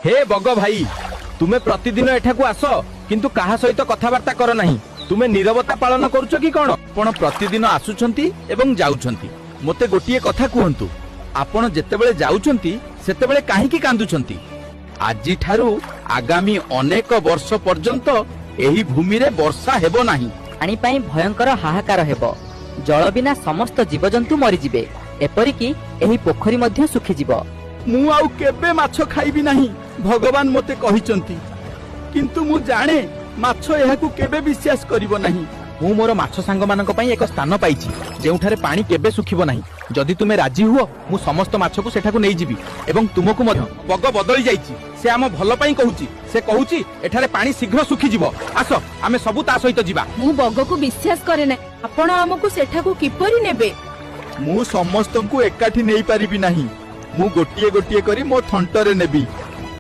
ହେ ବଗ ଭାଇ, ତୁମେ ପ୍ରତିଦିନ ଏଠାକୁ ଆସ, କିନ୍ତୁ କାହା ସହିତ କଥାବାର୍ତ୍ତା କର ନାହିଁ। ତୁମେ ନୀରବତା ପାଳନ କରୁଛ କି କଣ? ଆପଣ ପ୍ରତିଦିନ ଆସୁଛନ୍ତି ଏବଂ ଯାଉଛନ୍ତି। ମୋତେ ଗୋଟିଏ କଥା କୁହନ୍ତୁ, ଆପଣ ଯେତେବେଳେ ଯାଉଛନ୍ତି ସେତେବେଳେ କାହିଁକି କାନ୍ଦୁଛନ୍ତି? ଆଜିଠାରୁ ଆଗାମୀ ଅନେକ ବର୍ଷ ପର୍ଯ୍ୟନ୍ତ ଏହି ଭୂମିରେ ବର୍ଷା ହେବ ନାହିଁ। ପାଣି ପାଇଁ ଭୟଙ୍କର ହାହାକାର ହେବ। ଜଳ ବିନା ସମସ୍ତ ଜୀବଜନ୍ତୁ ମରିଯିବେ, ଏପରିକି ଏହି ପୋଖରୀ ମଧ୍ୟ ଶୁଖିଯିବ। ମୁଁ ଆଉ କେବେ ମାଛ ଖାଇବି ନାହିଁ, ଭଗବାନ ମୋତେ କହିଛନ୍ତି। କିନ୍ତୁ ମୁଁ ଜାଣେ ମାଛ ଏହାକୁ କେବେ ବିଶ୍ୱାସ କରିବ ନାହିଁ। ମୁଁ ମୋର ମାଛ ସାଙ୍ଗମାନଙ୍କ ପାଇଁ ଏକ ସ୍ଥାନ ପାଇଛି, ଯେଉଁଠାରେ ପାଣି କେବେ ଶୁଖିବ ନାହିଁ। ଯଦି ତୁମେ ରାଜି ହୁଅ, ମୁଁ ସମସ୍ତ ମାଛକୁ ସେଠାକୁ ନେଇଯିବି ଏବଂ ତୁମକୁ ମଧ୍ୟ। ବଗ ବଦଳି ଯାଇଛି। ସେ ଆମ ଭଲ ପାଇଁ କହୁଛି। ସେ କହୁଛି ଏଠାରେ ପାଣି ଶୀଘ୍ର ଶୁଖିଯିବ। ଆସ, ଆମେ ସବୁ ତା ସହିତ ଯିବା। ମୁଁ ବଗକୁ ବିଶ୍ୱାସ କରେ ନାହିଁ। ଆପଣ ଆମକୁ ସେଠାକୁ କିପରି ନେବେ? ମୁଁ ସମସ୍ତଙ୍କୁ ଏକାଠି ନେଇପାରିବି ନାହିଁ। ମୁଁ ଗୋଟିଏ ଗୋଟିଏ କରି ମୋ ଥଣ୍ଟରେ ନେବି।